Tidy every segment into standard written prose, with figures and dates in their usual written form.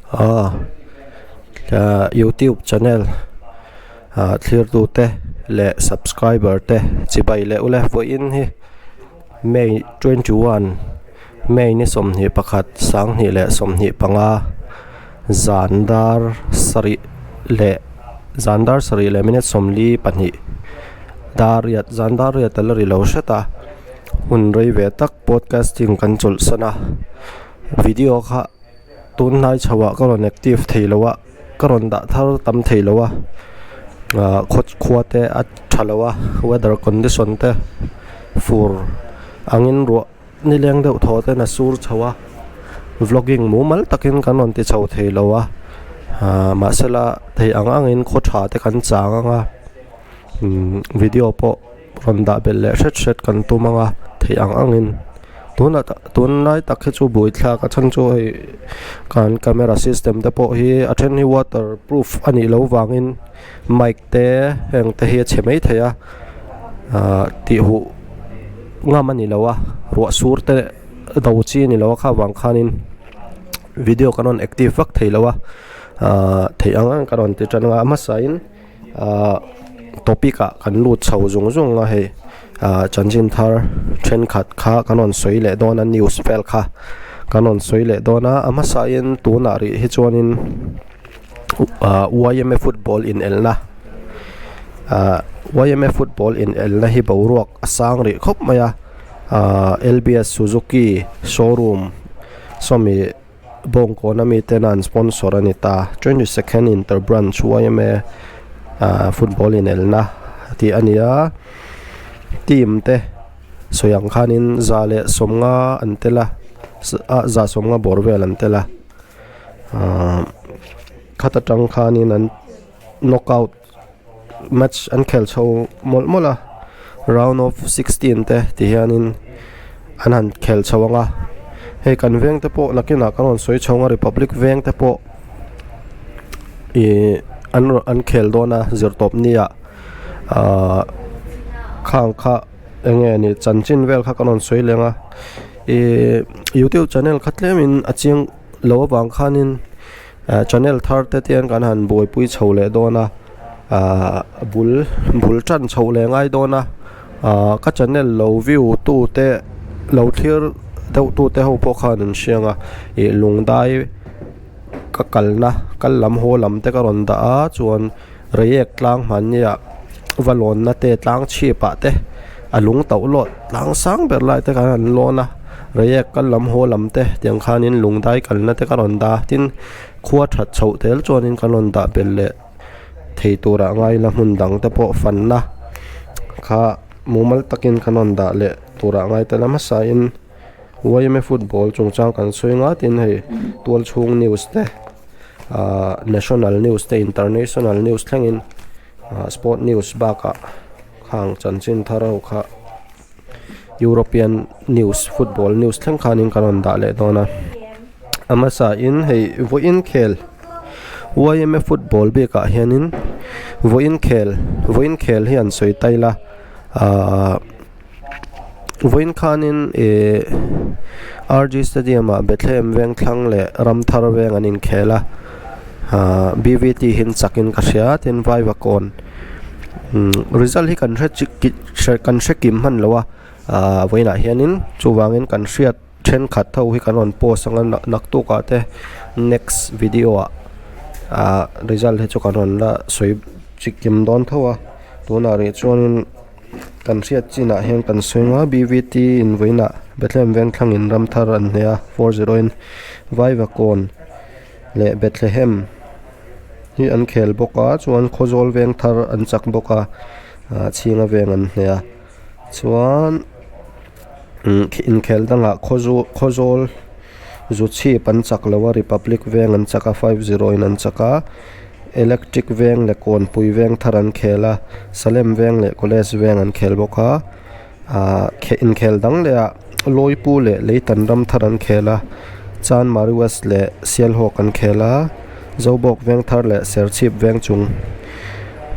Aw youtube channel ah thlirtute leh subscriber te chibai leh ule vawiin hi May 21 May ni 21 2025 zan dar sarih leh zan dar sarih leh minute 42 dar riat zan dar riat a la ri lo hret a hun rei ve tak podcasting kan chawlhsan a video kha. Tunlai chhoah ka rawn active thei lo a ka rawn dah thar tam thei lo a ah khaw khua te a tha lo a weather condition te fur angin ruah nileng deuh thaw ten a sur chho a vlogging mumal takin kan rawn ti chho thei lo a ah mahsela thei ang angin khaw tha te kan chang ang a umm video pawh. Rawn dah belh leh hret hret kan tum ang a theih ang angin tunah tunlai tak hi chu buaithlak a chhan chu hei kan camera system te pawh hi a then hi water proof a nih loh vangin mic te heng te hi a chhe mai thei a ahh tih huh ngam a ni lo a ruah sur te do chi a ni lo a kha vang khanin video kan rawn active vak thei lo a ahh theih ang ang ka rawn ti tan a hmasain. Ahh topic ah kan lut chho zung zung a hei ahh chanchin thar thenkhat kha kan rawn sawi leh dawn a news vel kha kan rawn sawi leh dawn a a hmasa in tunah rih hi chuanin ahh yma football inelna ahh yma football inelna hi boruak a sang rih khawp mai a ahh lbs suzuki showroom sawmi. Bawngkawn ami ten an sponsor a ni ta 22nd inter branch yma ah football inelna tih a ni a team te sawi ang khanin 150 an tel a ah 150 bawr vel an tel a ah khata tang khanin an knockout match an khel chho mawlh mawlh a round of 16 te ti hianin an han khel chho ang a hei kan veng te pawh nakinah kan rawn sawi chho ang a republic veng te pawh ih an rawn an khel dawn a zirtawp ni ah ahh khang kha eng nge ni chanchin vel kha kan rawn sawi leng a ih youtube channel kha tlemin a chiang lo avang khanin. Ah channel thar te te kan han buaipui chho leh dawn a ah bul bul tan chho leh ngai dawn a ah ka channel lo view tu te lo thlir deuh tu te ho pawh khan an hriang a ih lungdai ka kalna kal lam haw lam te ka rawn dah a chuan reiek tlang hmannia va lawnna te tlang chhip ah te a lung tauh lawt tlang sang ber lai te khan an lawn a reiek kal lam haw lam te tiang khanin lungdai kalna te ka rawn dah a tin khua that chhoh tel chuanin kan rawn dah belh leh thei turah ngai la hmun dang te pawh fanna kha mumal takin kan rawn dah leh turah ngai tel a hmasain yma football chungchang kan sawi nga tin hei tual chhung news te ahh national news te international news thlengin ahh sport news bakah khang chanchin thar ho kha European news football news thleng khanin kan rawn dah leh dawn a a hmasa in hei vawiin khel yma football bikah hianin vawiin khel vawiin khel hi an sawi tail a ahh vawiin khanin ihh R G stadium ah Bethlehem Vengthlang leh Ramthar veng an inkhel a ahh B V T hi an chakin ka hria tin Vaivakawn result hi kan hre chi kan hre kim hman lo a ahh vawiinah hianin chuvangin kan hriat thenkhat ho hi kan rawn post ang a naktuk ah te next video ah ahh result hi chu kan rawn la sawi chi kim dawn tho a tunah rih chuanin kan hriat chinah hian kan sawi ang a B V T in vawiinah Bethlehem Vengthlang in ram thar an hneh a 4-0 in Vaivakawn leh Bethlehem hi an khel bawk a chuan Khawzawl veng thar an chak bawk a ah chhinga veng an hneh a chuan inkhel dangah Khawzawl Zuchhip an chak lo a Republic veng an chak a 5-0 in an chak a Electric veng leh Kawnpui veng thar an khel a Salem veng leh College veng an khel bawk a ah inkhel dang leh ah Lawipu leh Leitan ram thar an khel a Chanmari West leh Sialhawk an khel a Zobawk veng thar leh Serchhip veng chung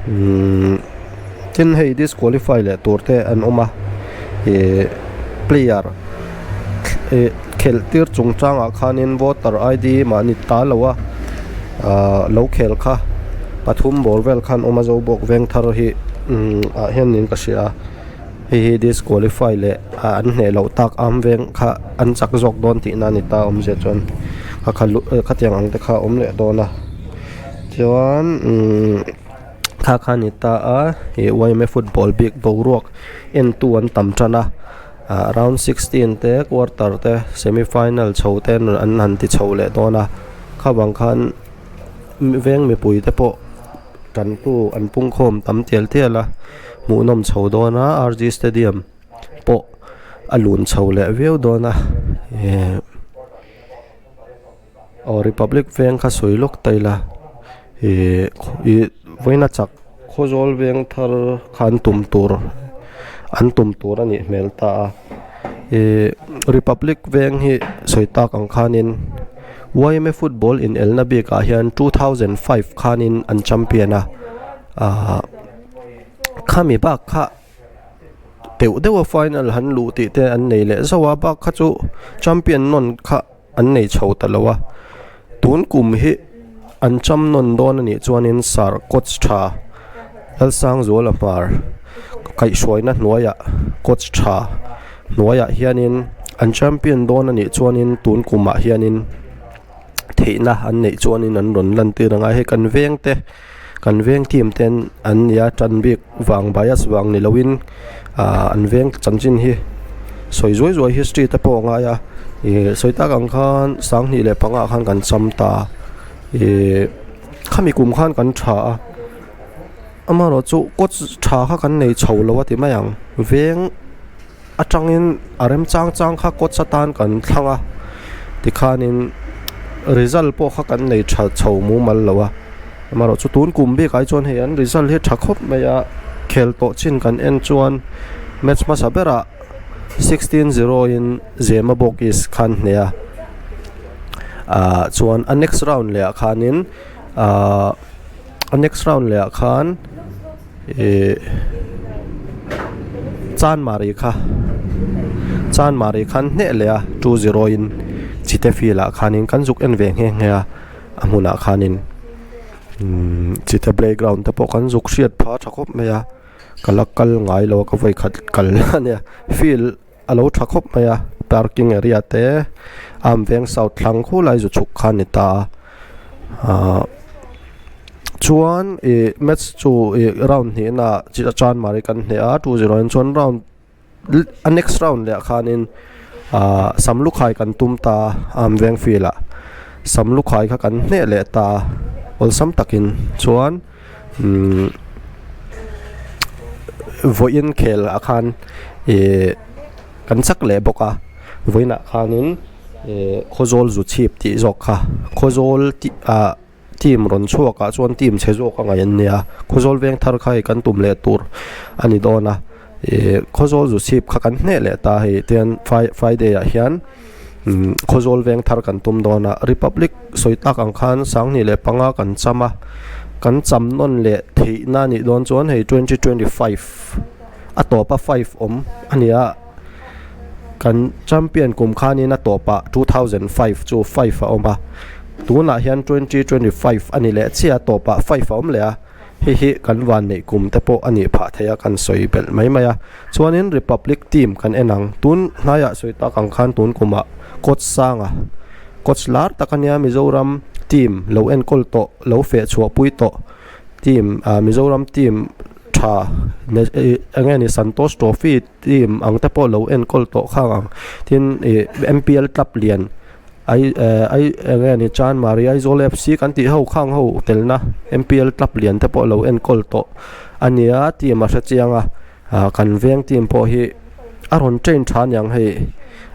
umm tin hei disqualify leh tur te an awm a ih player ih khelh tir chungchangah khanin voter I D mahni ta lo a. Ahh lo khel kha pathum bawr vel khan awm a zo bawk veng thar hi umm ah hian niin ka hria a hei hi disqualify leh ah an hneh loh tak am veng kha an chak zawk dawn tihna a ni ta awmzia chuan kha kha luh khatiang ang te kha a awm leh dawn a chuan umm kha kha a ni ta a ih yma football bik boruak entu an tam tan a ah round 16 te quarter te semi final chho te an han ti chho leh dawn a. Kha vang khan veng mipui te pawh tantu an pungkhawm tam tial tial a hmuhnawm chho dawn a R G stadium pawh a lun chho leh viau dawn a ehh aw republic veng kha sawi lawk ta ila ihh ih vawiina chak khawzawl veng thar kha an tum tur an tum tur a nih hmel ta a ihh republic veng hi sawi tak ang khanin. Yma football inelna bikah hian 2005 khanin an champion a ahh khami bak kha teuh deuha final han luh tih te an nei leh zauh a bak kha chu champion nawn kha an nei chho ta lo a tun kum hi an cham nawn dawn a nih chuanin sir coach tha Lalsangzuala hmar kaihhruaina hnuaiah coach tha hnuaiah hianin an champion dawn a nih chuanin tun kumah hianin theihna an neih chuanin an rawn lan tir ang a hei kan veng te kan veng team ten an nia tan bik vang bias vang ni loin ah an veng chanchin hi sawi zuai zuai history te pawh a ngai a ih sawi tak ang khan 2005 ah khan kan cham ta ih khami kum khan kan tha a amaherawhchu coach tha kha kan nei chho lo a ti mai ang veng. Atangin a remchang chang kha coach atan kan thlang a tikhanin result pawh kha kan nei tha chho mumal lo a amaherawhchu tun kum bikah hi chuan hei an result hi tha khawp mai a khel tawh chin kan en chuan match hmasa berah 16-0 in Zema bawk is khan hneh a ah chuan a next round leh ah khanin ah a next round leh ah khan. Ihh Chanmari kha Chanmari khan hneh leh a 2-0 in Chite field ah khanin kan zuk en ve nghe nghe a a hmunah khanin umm Chite playground te pawh kan zuk hriat phah tha khawp mai a ka la kal ngai lo a ka vawi khat kal a nia field a lo tha khawp mai a parking area te am veng south thlang khulai zu chhuk kha a ni ta a ahh chuan ih match chu ih round hnihna ah chanmari kan hneh a 2-0 in chuan round a next round leh ah khanin ahh samlukhai kan tum ta a am veng field ah samlukhai kha kan hneh leh ta a awlsam takin chuan. Umm vawiin khel ah khan ih kan chak leh bawk a vawiinah khanin ih khawzawl zu chhip tih zawk kha khawzawl tih ah team rawn chhuak ah chuan team chhe zawk a ngaih an nia khawzawl veng thar kha hei kan tum leh tur a ni dawn a ih khawzawl zu chhip kha kan hneh leh ta hei tian friday ah hian umm khawzawl veng thar kan tum dawn a republic sawi tak ang khan 2005 kan cham a kan cham nawn leh theihna a nih dawn chuan hei 2025 a tawpa five awm a ni a kan champion kum khanin a tawpah 2005 chu five a awm a tunah hian 2025 a ni leh chiah a tawpah five a awm leh a. Hei hi kan vanneih kum te pawh a nih phah thei a kan sawi belh mai mai a. Chuanin Republic team kan en ang. Tun hnaiah sawi tak ang khan tun kumah coach sanga coach lar tak a nia Mizoram team lo enkawl tawh lo feh chhuah pui tawh team ah Mizoram team tha eng nge ni Santosh Trophy team ang te pawh lo enkawl tawh khang ang. Tin ih M_P_L club lian. Ai eh ai eng nge ni Chanmari Aizawl FC kan tih ho khang ho telna M_P_L club lian te pawh lo enkawl tawh a nia team a hre chiang a ah kan veng team pawh hi a rawn train tha aniang hei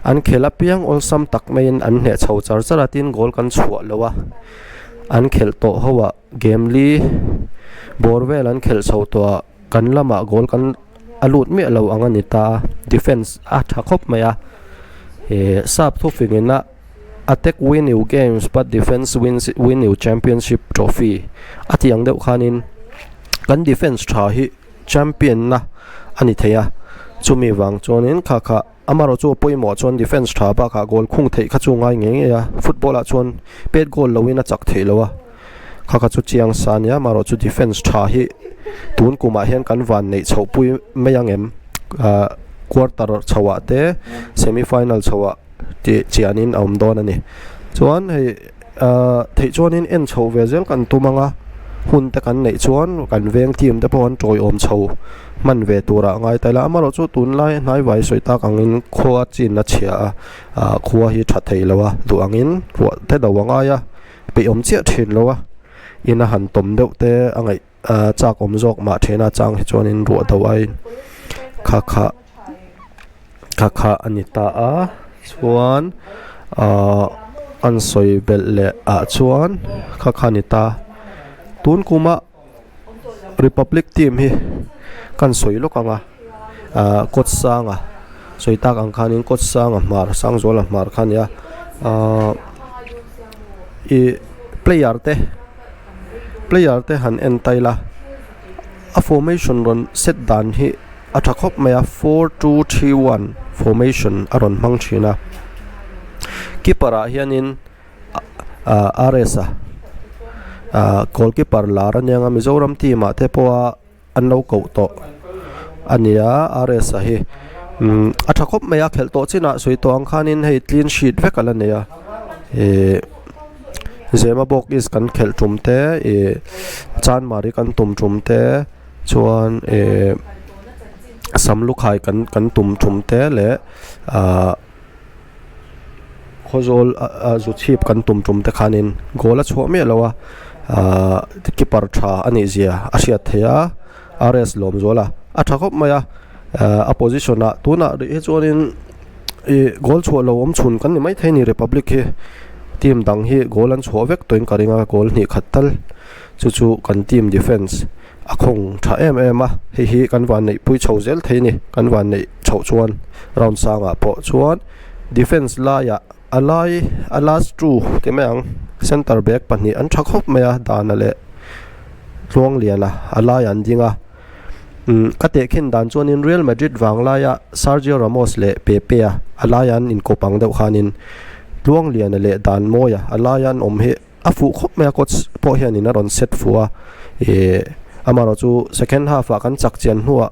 an khelh apiang awlsam tak maiin an hneh chho char char a tin goal kan chhuah lo a an khelh tawh ho ah game li bawr vel an khelh chho tawh ah kan lamah goal kan a lut miah lo ang a ni ta a defence a tha khawp mai a ih sap thu fingin a attack win you games but defence wins win you championship trophy a tih ang deuh khanin kan defence tha hi champion na a ni thei a chumi vang chuanin kha kha amaherawhchu a pawimawh chuan defence tha bakah goal khung theih kha chu ngai ngei ngei a football ah chuan pet goal loin a chak theih loh a. Kha kha chu chiang sa ania amaherawh chu defence tha hi tun kumah hian kan van neih chhoh pui mai ang em ah quarter chho ah te semi final chho ah tih chianin a awm dawn a ni chuan hei ah theih chuanin en chhoh ve zel kan tum ang a hun te kan neih chuan kan veng team te pawh an tawiawm chho hman ve turah a ngai ta ila amaherawh chu tunlai hnaivai sawi tak angin khua chin a chhia a ah khua hi tha thei lo a duh angin ruah te do a ngai a. Peih awm chiah thin lo a, in a han tawm deuh te a ngaih ah chak awm zawk mah then a chang hi chuanin ruah do aiin kha kha kha kha a ni ta a chuan ahh an sawi belh leh ah chuan kha kha a ni ta tun kuma Republic team hi kan sawi lawk ang a ah kawt sanga sawi tak ang khanin kawt sanga hmar Sangzuala hmar kha a nia ahh ih player te player te han en ta ila a formation rawn set dan hi a tha khawp mai a 4-2-3-1 formation a rawn hmang thin a keeper ah hianin. Ah RS a ah goalkeeper lar aniang a Mizoram team ah te pawha an lo koh tawh a nia RS a hi umm a tha khawp mai a khelh tawh chinah sawi tawh ang khanin hei clean sheet vek ala nei a ihh Zemabawk east kan khelh tum te ih Chanmari kan tum tum te chuan ih Samlukhai kan kan tum tum te leh ah. Khawzawl a zu chhip kan tum tum te khanin goal a chhuah miah lo a ahh keeper tha a nih zia a hriat theih a R_S lawm zual a a tha khawp mai a ahh a position ah tunah rih hi chuanin ih goal chhuah lo awm chhun kan ni maithei a ni Republic hi team dang hi goal an chhuah vek tawhin ka ring a goal hnih khat tal chu chu kan team defence a khawng tha em em a hei hi kan van neih pui chho zel thei a ni kan van neih chhoh chuan round sangah pawh chuan defence laiah a lai a last two ti mai ang center back pahnih an tha khawp mai a dana leh Tluangliana a laiah an ding a umm ka tehkhin dan chuanin Real Madrid vang laia Sergio Ramos leh Pepe a a laiah an inkawp ang deuh khanin Tluangliana leh Danmawia a laia an awm hi. A fuh khawp mai a coach pawh hianin a rawn set fuh a ih amaherawh chu second half ah kan chak chian hnuah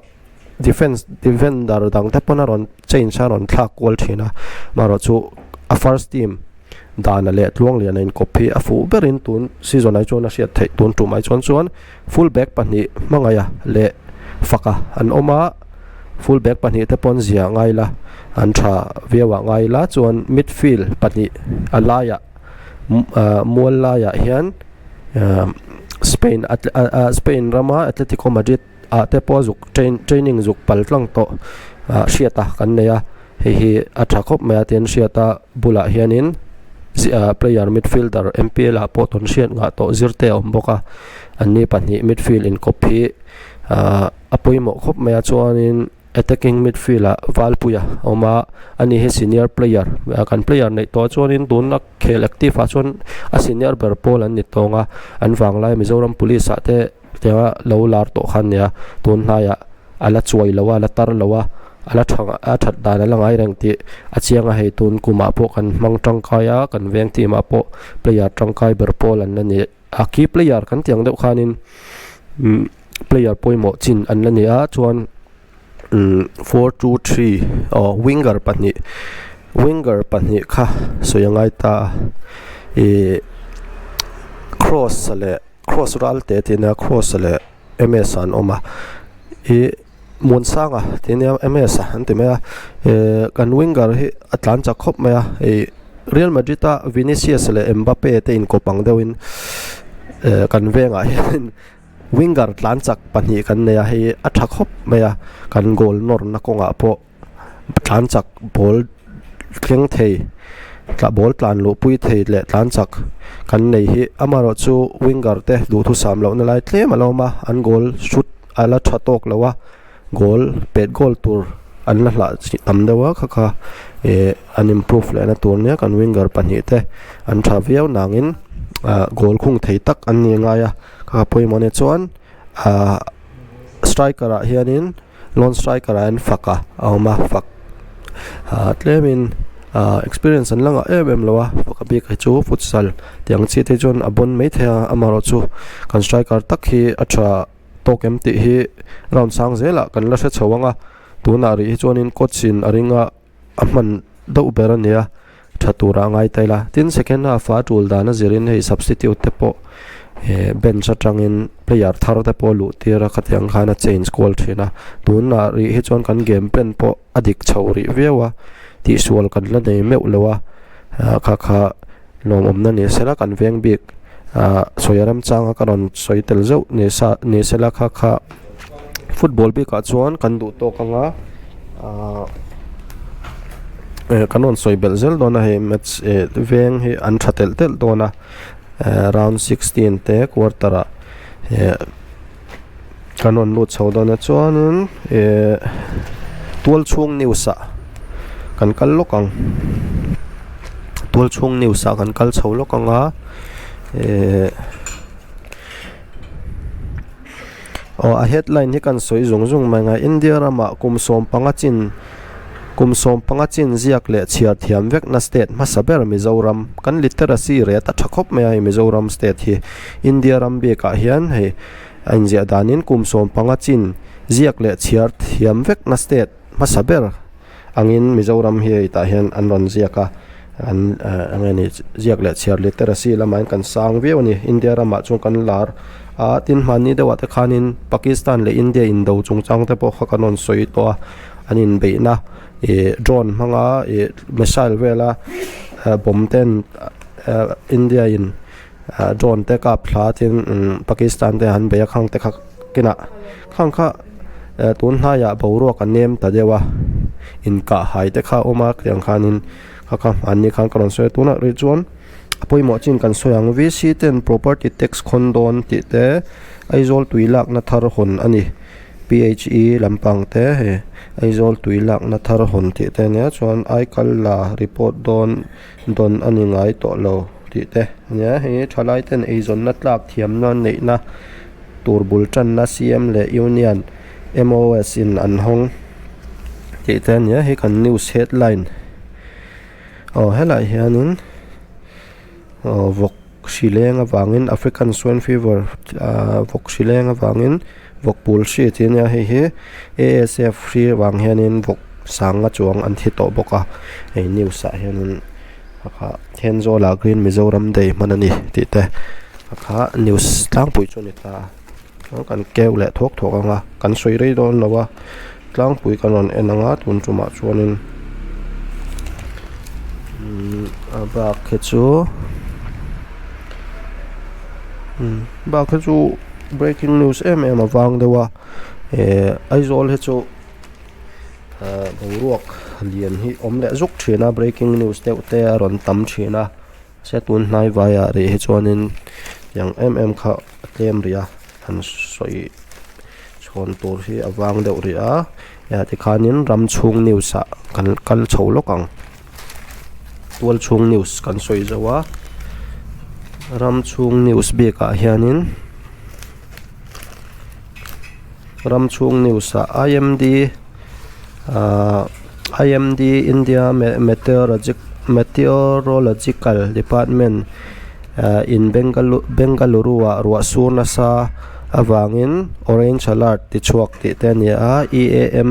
defence defender dang te pawn a rawn change a rawn thlak kual thin a amaherawh chu a first team dana leh Tluangliana inkawp hi a fuh berin tun season ah chuan a hriat theih tun tum ah chuan chuan full back pahnih hmangaih leh faka an awm a full back pahnih te pawn zia ngai la an tha viau ah ngai la chuan midfield pahnih a laiah. Mual laiah hian Spain Spain rama Atletico Madrid ah te pawh zuk training zuk pal tlang tawh hriat a kan nei a hei hi a tha khawp mai a tin hriat a bulah hianin player midfielder M_P_L ah pawh tawn hriat ngah tawh zir te a awm bawk a anni pahnih midfield inkawp hi a pawimawh khawp mai a chuanin. Attacking midfield ah Valpuia a awm a, ani hi senior player kan player neih tawh chuanin tuna khel active ah chuan a senior ber pawl an ni tawng a, an vanglai Mizoram police ah te tianga lo lar tawh kha ania tun hnaiah a la chuai lo a la tar lo a a la tha a that dan a la ngai reng tih a chiang a hei tun kumah pawh kan hmang tangkai a kan veng team ah pawh player tangkai ber pawl an la ni. A key player kan tih ang deuh khanin umm player pawimawh chin an la ni a chuan umm 4-2-3 aw winger pahnih winger pahnih kha sawi a ngai ta a ihh cross leh cross ral te tih ania cross leh ms an awm a ih Muansanga tih ania ms an ti mai a ihh kan winger hi a tlan chak khawp mai a ih. Real Madrid a Vinicius leh Mbappe te inkawp ang deuhin eh kan vengah hian winger tlan chak pahnih kan nei a hei a tha khawp mai a kan goal nawrna kawngah pawh tlan chak ball thleng thei ball tlan luh pui thei leh tlan chak kan nei hi amaherawh chu winger te duhthusam lohna lai tlem a lo awm a an goal shoot a la tha tawk lo a. Goal pet goal tur an la hlah chi tam deuh a kha kha eh an improve leh na tur nia kan winger pahnih te an tha viau nangin ah goal khung thei tak an ni ngai a kha kha pawimawh ania chuan ah striker ah hianin lone striker ah hian fak a a awm a fak ah tlemin. Ahh experience an la ngah em em lo a faka bik hi chu futsal tih ang chi te chuan a bawn maithei a amaherawhchu kan striker tak hi a tha tawk em tih hi round sang zelah kan la hre chho ang a tunah rih hi chuanin coach in a ring a a hman deuh ber a ni a tha turah a ngai ta ila tin second half ah a tul dan a zirin hei substitute te pawh eh bench atangin player thar te pawh luh tir a khatiang khan a change kual thin a tunah rih hi chuan kan game plan pawh a dik chho rih viau a tihsual kan la nei meuh lo a ah kha kha lawmawmna ni sela kan veng bik ah sawi a remchang a ka rawn sawi tel zeuh ni sa ni sela kha kha football bikah chuan kan duh tawk ang a ah eh kan rawn sawi belh zel dawn a hei match eh veng hi an tha telh telh dawn a eh round 16 te quarter ah eh. Kan rawn lut chho dawn a chuanin ehh tualchhung news ah kan kal lawk ang tualchhung news ah kan kal chho lawk ang a ehh aw a headline hi kan sawi zung zung mai ang a India ramah kum 15 chin kum 15 chin ziak leh chhiar thiam vek na state hmasa ber Mizoram kan literacy rate a tha khawp mai a hei Mizoram state hi India ram bikah hian hei. A inziah danin kum 15 chin ziak leh chhiar thiam vekna state hmasa ber angin Mizoram hi hei tah hian an rawn ziak a, an eng nge ni ziak leh chhiar literacy lamah hian kan sang viau a ni. India ramah chuan kan lar a, tin hmanni deuhah te khanin Pakistan leh India indo chungchang te pawh kha kan rawn sawi tawh a, an inbeihna ih drone hmanga ih missile vela bomb ten India in. Ah drone te kap thla tin umm Pakistan te an bei a khang te kha kinah khang kha eh tun hnaiah boruak a nem ta deuh a inkah hai te kha a awm a tiang khanin kha kha hmanni khan ka rawn sawi a tunah rih chuan a pawimawh chin kan sawi ang V C ten property tax khawn dawn tih te Aizawl tui lakna thar hawn a ni P H E lampang te hei Aizawl tui lakna thar hawn tih te ania chuan aikal la report dawn dawn a ni ngai tawh lo. Tih te a nia hei thalai ten eizawnna tlak thiamna neihna tur bul tanna C_M leh Union M_O_S in an hawng tih te a nia hei kan news headline aw helaiah hianin aw vawk hri leng avangin African swine fever ahh vawk hri leng avangin vawk pul hri tih a nia hei hi A_S_F hri avang hianin vawk sanga chuang an thi tawh bawk a hei news ah hianin. Kha Thenzawl-ah Green Mizoram Day hman a ni tih te kha news tlangpui chu a ni ta a kan keu leh thawk thawk ang a kan sawi rei dawn lo a tlangpui kan rawn en ang a tun tumah chuanin umm a bak hi chu umm bak hi chu breaking news em em avang deuh a eh Aizawl hi chu. Ahh boruak lian hi awm leh zuk thin a breaking news deuh te a rawn tam thin a se tun hnai vaiah rih hi chuanin tiang em em kha a tlem rih a han sawi chhawn tur hi a vang deuh rih a eh tikhanin ram chhung news ah kan kal chho lawk ang tual chhung news kan sawi zo a ram chhung news bikah hianin. Ram chhung news ah I_M_D ahh I_M_D India Meteorological Department ah in Bengaluru ah ruah sur nasa avangin orange alert ti chhuak tih te a ni a E_A_M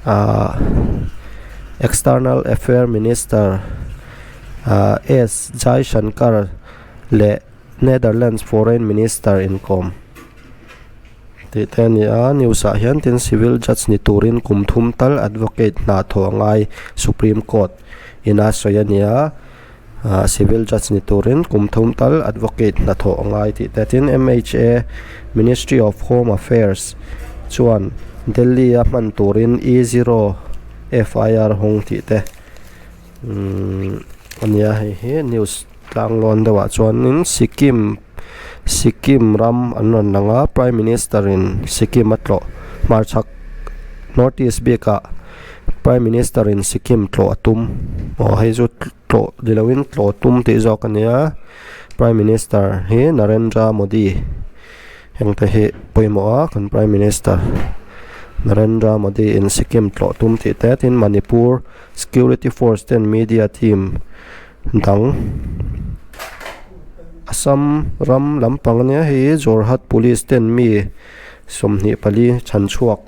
ahh External Affair Minister ahh S Jaishankar leh Netherlands Foreign Minister inkawm tih te a ni a news ah hian tin civil judge ni turin kum thum tal advocate hna thawh a ngai supreme court ina sawi a ni a ah civil judge ni turin kum thum tal advocate hna thawh a ngai tih te tin M H A ministry of home affairs chuan Delhi a hman turin E zero F I R hawng tih te umm a ni a hei hi news. Tlanglawn deuhah chuanin Sikkim Sikkim ram an rawn lang a Prime Minister in Sikkim a tlawh hmarchhak North East bikah Prime Minister in Sikkim tlawh a tum aw hei chu tlawh ni loin tlawh tum tih zawk a nia Prime Minister hi Narendra Modi heng te hi pawimawh a kan Prime Minister. Narendra Modi in Sikkim tlawh tum tih te tin Manipur Security Force ten media team dang Assam ram lampang ania hei hi Jorhat Police ten mi 24 chhan chhuak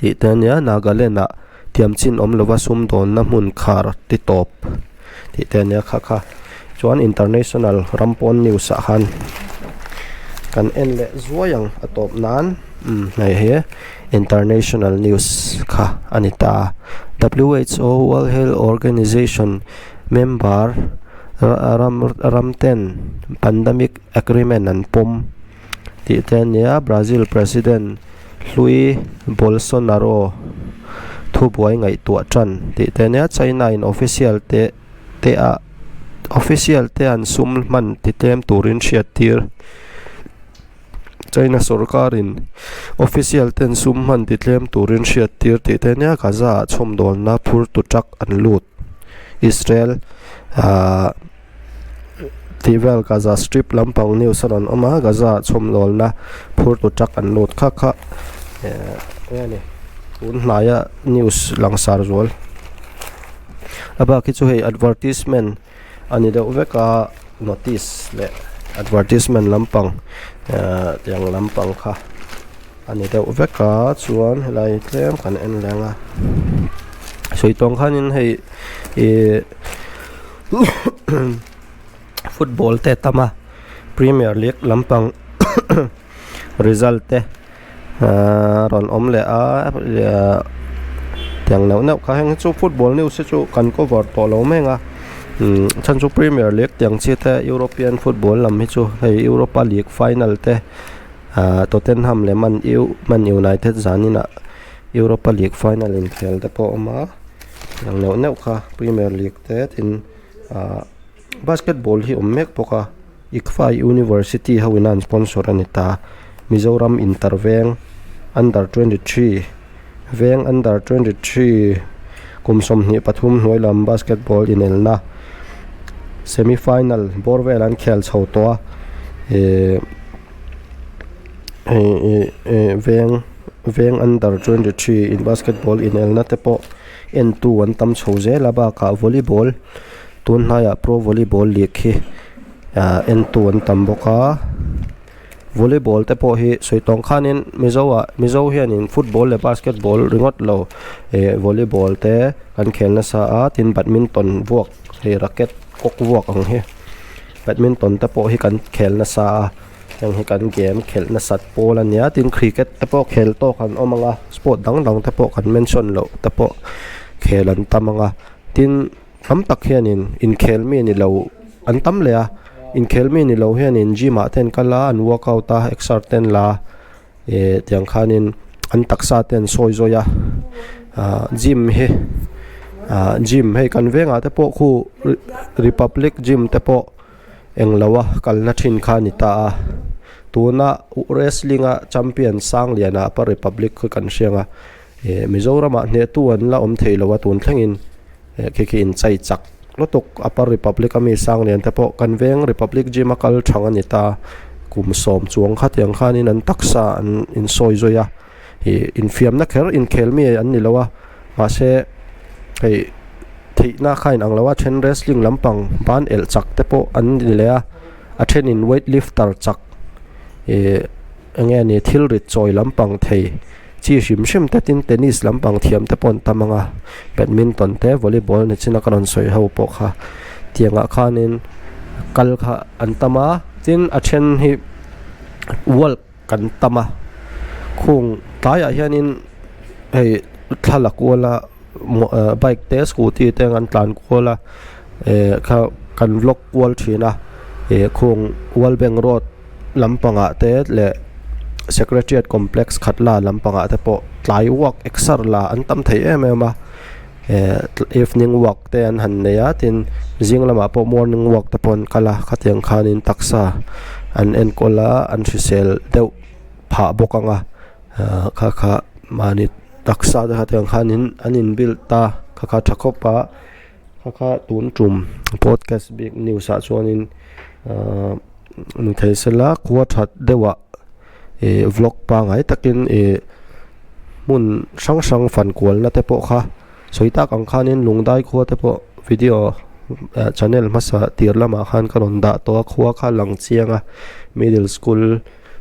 tih te ania Nagaland ah tiam chin awm lova sumdawnna hmun khar ti tawp tih te ania kha kha chuan international ram pawn news ah khan kan en leh zuai ang a tawp nan umm hei hi international news kha a ni ta W_H_O world health organization member ram ram ten pandemic agreement an pawm tih te ania Brazil president hlui Bolsonaro thubuai ngaihtuah tan tih te ania China in official te te ah official te an sum hman ti tlem turin hriat tir China sorkar in official ten sum hman ti tlem turin hriat tir tih te ania Gaza ah chhawmdawlna phur tu truck an lut Israel ahh. Tih vel Gaza strip lampang news a rawn awm a Gaza ah chhawmdawlna phur tu truck an lut kha kha eh enge ni tun hnaia news langsar zual a bak hi chu hei advertisement a ni deuh vek a notice leh advertisement lampang eh tiang lampang kha a ni deuh vek a chuan helai tlem kan en leng a sawi tawng khanin hei ih. Football te a tam a premier league lampang result te ahh rawn awm leh a tiang neuh neuh kha heng hi chu football news hi chu kan cover tawh lo mek a umm chhan chu premier league tiang chi te european football lam hi chu hei europa league final te ahh tottenham leh man u man united zaninah europa league final inkhel te pawh a awm a. Ang neuh neuh kha premier league te tin ahh basketball hi awm mek bawk a ICFAI university ho in a an sponsor a ni ta Mizoram inter veng under 23 veng under 23 kum 23 hnuai lam basketball inelna semi final bawr vel an khel chho tawh a ihh ihh veng. Veng under 23 in basketball inelna te pawh entu an tam chho zel a bakah volleyball tun hnaiah pro volleyball league hi ah entu an tam bawk a volleyball te pawh hi sawi tawng khanin mizo ah mizo hianin football leh basketball ringawt lo eh volleyball te kan khel nasa a tin badminton vuak hei racket kawk vuak ang hi badminton te pawh hi kan khel nasa a. Heng hi kan game khelh nasat pawl a nia tin cricket te pawh khel tawk an awm ang a sport dang dang te pawh kan mention loh te pawh khel an tam ang a tin tam tak hianin inkhel mi ni lo an tam leh a inkhel mi ni lo hianin gym ah te an kal a an workout a exer te an la a ih tiang khanin an taksa te an sawi zawi a ah gym hi ah gym hei kan vengah te pawh khu republic gym te pawh. Englo a kalna thin kha a ni ta a, tuna wrestling a champion Sangliana Upper Republic kha kan hriang a, eh Mizoramah hnehtu an la awm thei lo a tun thlengin eh khi khi inchei chak lutuk Upper Republic a mi Sanglian te pawh kan veng Republic gym a kal thang a ni ta, kum sawm chuang khatiang khanin an taksa an insawi zui a, ih infiamna kher inkhel mi an ni lo a mahse hei theihna kha inang lo a then wrestling lampang ban elh chak te pawh an ni leh a a thenin weight lifter chak ih eng nge ni thil rit chawi lampang thei chi hrim hrim te tin tennis lampang thiam te pawh an tam ang a badminton te volleyball ni chin a ka rawn sawi ho pawh kha tiangah khanin kal kha an tam a tin a then hi world kan tam a khung tlaiah hianin hei thla la kual a bike te scooty te an tlan kual a eh kha kan vlog kual thin a eh khung world bank road lampangah te leh secretariat complex khat la lampangah te pawh tlai walk exer la an tam thei em em a eh evening walk te an han nei a tin zing lamah pawh morning walk te pawh an kal a khatiang khanin taksa an enkawl a an hrisel deuh phah bawk ang a ah kha kha mahni taksa te khatiang khanin an in build ta kha kha tha khawp a kha kha tun tum podcast bik news ah chuanin ah ni thei sela khua that deuh ah ih vlog pangai takin ih. hmun hrang hrang fan kualna te pawh kha sawi tak ang khanin lungdai khua te pawh video eh channel hmasa tir lamah khan ka rawn dah tawh a khua kha a lang chiang a middle school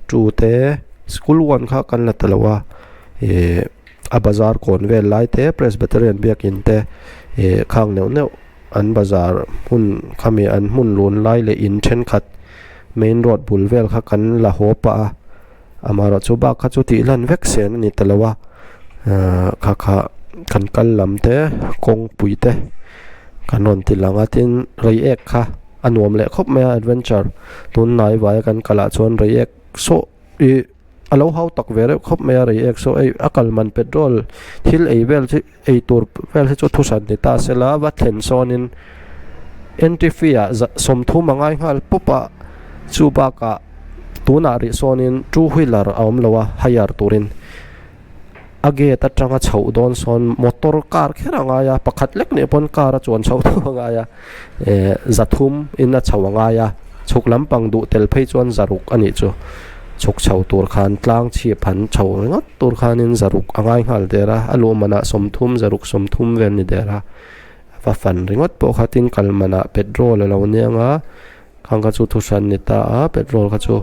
two te school one kha kan la ta lo a ihh a bazar kawn vel lai te presbyterian biakin te ih khang neuh neuh an bazar hmun khami an hmun lun lai leh in thenkhat main road bul vel kha kan la haw pah a amaherawh chu bak kha chu tih lan vek sen a ni ta lo a ahh kha kha kan kal lam te kawngpui te kan rawn ti lang a tin reiek kha a nuam leh khawp mai a adventure tun hnai vaia kan kal ah chuan reiek saw ih a lo hau tak ve reuh khawp mai a reiek saw ei a kal man petrol thil ei vel chu ei tur vel hi chu thuhran ni ta se la va thlen sawnin entry fee ah za sawmthum a ngai nghal pawp a chu bakah tunah rih sawnin two wheeler a awm lo a hire turin. A gate atanga chhoh dawn sawn motor car kher a ngai a pakhat lek nih pawn car a chuan chhoh tho a ngai a eh zathum in a chho a ngai a chhuk lampang duh tel phei chuan zaruk a nih chu chhuk chho tur khan tlang chhip han chho ringawt tur khanin zaruk a ngai nghal der a a luh manah sawmthum zaruk sawmthum vel ni der a va fan ringawt pawh kha tin kal manah petrol a lo nia nga khang kha chu thuhran ni ta a petrol kha chu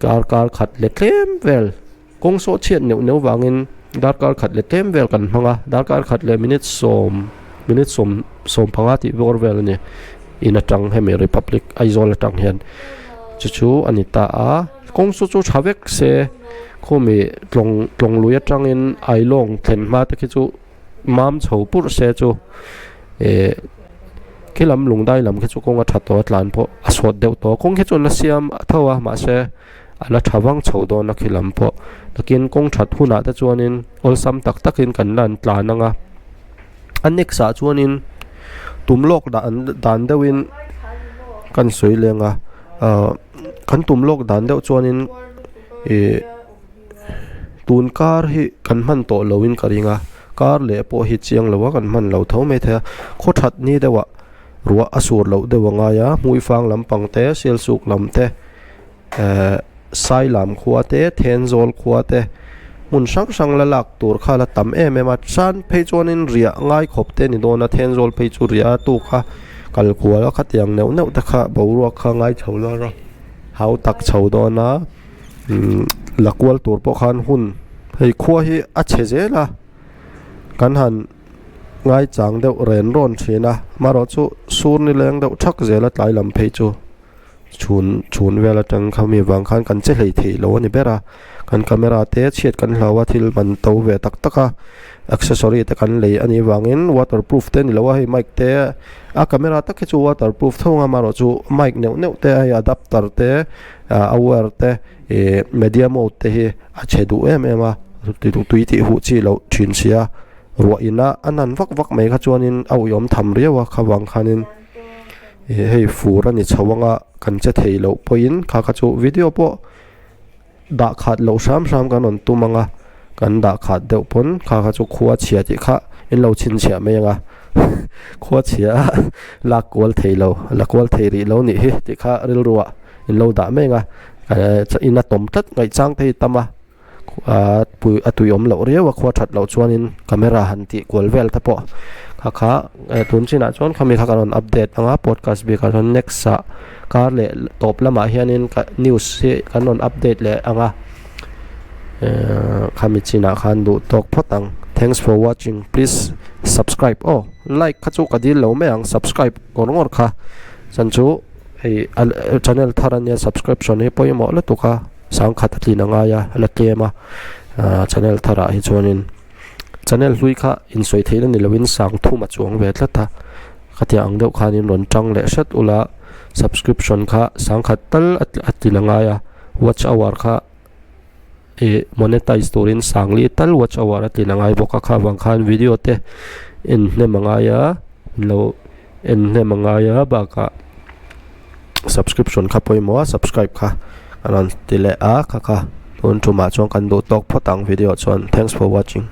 darkar khat leh tlem vel. Kawng sawh chhiat neuh neuh vangin darkar khat leh tlem vel kan hmang a, darkar khat leh minute sawm minute sawm sawm panga tih bawr vel a ni in atang hemi Republic Aizawl atang hian chu chu a ni ta a kawng saw chu tha vek se khumi tlawng tlawng lui atangin Ailawng thlen hma te khi chu mam chho purh se chu eh khi lam lungdai lam khi chu kawng a tha tawh a tlan pawh a sawt deuh tawh a kawng khi chu an la siam tho a mahse. A la tha vang chho dawn a khi lam pawh takin kawng that hunah te chuanin awlsam tak takin kan la an tlan ang a a next ah chuanin tum lawk dan dan deuhin kan sawi leng a ahh kan tum lawk dan deuh chuanin ih tun kar hi kan hman tawh loin ka ring a kar leh pawh hi chiang lo a kan hman lo tho maithei a khaw that ni deuhah ruah a sur loh deuh a ngai a hmuifang lampang te sialsuk lam te. Ehh Sailam khua te Thenzawl khua te hmun hrang hrang la lak tur kha la tam em em a chuan phei chuanin riah ngai khawp te a ni dawn a Thenzawl phei chu riah a tuk a kal kual a khatiang neuh neuh te kha boruak kha ngai chho dawn a hau tak chho dawn a umm la kual tur pawh khan hun hei khua hi a chhe zel a kan han ngaichang deuh ren rawn thin a amaherawh chu sur ni leng deuh thak zel a tlai lam phei chu. Chhun chhun vel atang khami vang khan kan che hlei theih lo a ni ber a kan camera te chhiat kan hlau a thil man to ve tak tak a accessory te kan lei a nih vangin waterproof te a ni lo a hei mic te a camera tak hi chu waterproof tho ang a amaherawh chu mic neuh neuh te hei adapter te ah a wire te ih media mode te hi a chhe duh em em a tui tih huh chi loh thin sia ruah ina a nan vak vak mai kha chuanin a uiawm tham riau a kha vang khanin. Ih hei fur a ni chho anga kan che thei loh pawhin kha kha chu video pawh dah khat loh hram hram kan rawn tum anga kan dah khat deuh pawn kha kha chu khua chhia tih kha in lo chhinchhiah mai anga khua chhia a lak kual thei lo la kual thei rih lo nih hi tih kha rilru ah in lo dah mai anga in a tawm tlat ngaihchang te hi tam a. A pui a tui awm loh riau a khua that loh chuanin camera han tih kual vel te pawh kha kha eh tun chinah chuan khami kha ka rawn update ang a podcast bikah chuan next ah kar leh tawp lamah hianin ka news hi kan rawn update leh ang a ehh khami chinah khan duh tawk phawt ang thanks for watching please subscribe aw like kha chu ka dil lo mai ang subscribe ngawr ngawr kha chuan chu hei channel thar ania subscription hi pawimawh lutuk a. Sangkhat a tlin a ngai a, a la tlem a, ahh channel tharah hi chuanin channel hlui kha insawi theihna ni loin sangthum a chuang ve tlat a, khatiang ang deuh khanin rawn tang leh hret ula subscription kha sangkhat tal a tlin a ngai a, watch hour kha ih monetize turin sangli tal watch hour a tlin a ngai bawk a, kha vang khan video te en hnem a ngai a, lo en hnem a ngai a bakah. Subscription kha pawimawh a subscribe kha a rawn ti leh a kha kha tun tumah chuan kan duh tawk phawt ang video chuan thanks for watching.